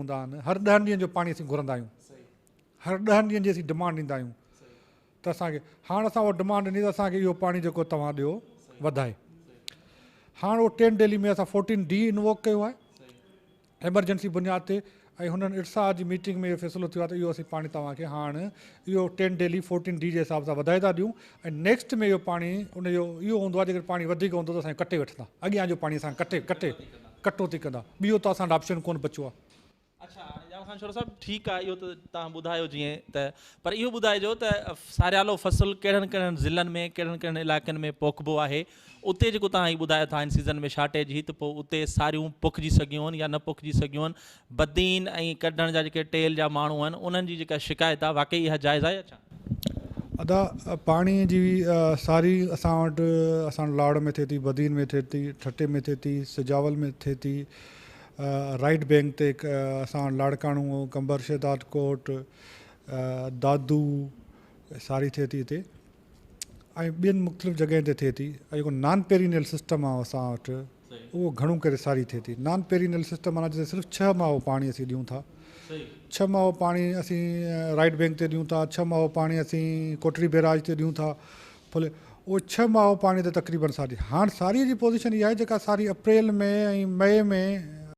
هوندا آهن هر ڏهن ڏينهن جو پاڻي اسين گهرندا آهيون هر ڏهن ڏينهن جي اسين ڊمانڊ ڏيندا آهيون ته اسان کي هاڻ اسان اها ڊمانڊ ڏني ته اسان کي اهو پاڻي جيڪو توهان ڏيو وڌائي هاڻ اهو ٽين ڊيلي ۾ اسان فورٽين ڊي انووڪ ڪيو آهي ايمرجنسي بنياد تي ۽ هنن ارسا جي ميٽنگ ۾ اهو فيصلو ٿيو آهي ته اهو اسين پاڻي توهان کي هاڻ اهو ٽين ڊيلي فورٽين ڊي جي حساب سان وڌائي ٿا ڏيون ۽ نيڪسٽ ۾ اهو پاڻي ان جو اهو هوندو آهي جيڪڏهن پاڻي وڌيڪ هوندو ته اسان ڪٽي وٺندا اڳيان جو پاڻي اسان ڪٽي ڪٽي ڪٽوتي ڪندا ٻيو ته اسان وٽ آپشن ڪونه بچيو آهي. اڇا هاڻي ڄام خان شورو صاحب ٺيڪ آهي اهو ته توهان ٻڌايو جيئن ته پر اهو ٻڌائجو ته ساريالو فصل ڪهڙن ڪهڙن ضلعن ۾ ڪهڙن ڪهڙن علائقن ۾ پوکبو آهي اتي جيڪو توهان هي ٻڌايو ٿا هن سيزن ۾ شارٽيج هئي ته پوء اتي ساريون پوکجي سگهيون آهن يا نه پوکجي سگهيون آهن بدين ۽ ڪڍڻ جا جيڪي ٽيل جا ماڻهو آهن انهن جي جيڪا شڪايت آهي واقعي اها جائز آهي يا ڇا؟ ادا پاڻي جي ساري اسان وٽ اسان لاڙ ۾ ٿئي ٿي بدين ۾ ٿئي ٿي ٺٽي ۾ ٿئي ٿي سجاول ۾ ٿئي ٿي رائيٽ بينڪ تي اسان لاڙڪاڻو، قمبر شهدادڪوٽ، دادو ساري ٿئي ٿي هتي ۽ ٻين مختلف جڳهين تي ٿئي ٿي ۽ جيڪو نان پيرينيل سسٽم آهي اسان وٽ اهو گهڻو ڪري ساري ٿئي ٿي نان پيرينيل سسٽم معنيٰ جتي صرف ڇهه ماهو پاڻي اسين ڏيون ٿا ڇهه ماهو پاڻي اسين رائيٽ بينڪ تي ڏيون ٿا ڇهه ماهو پاڻي اسين ڪوٽڙي بيراج تي ڏيون ٿا ڦلي اهو ڇهه ماهو پاڻي تي تقريبن ساري هاڻ ساري جي پوزيشن اها آهي جيڪا ساري اپريل ۾ ۽ مئي ۾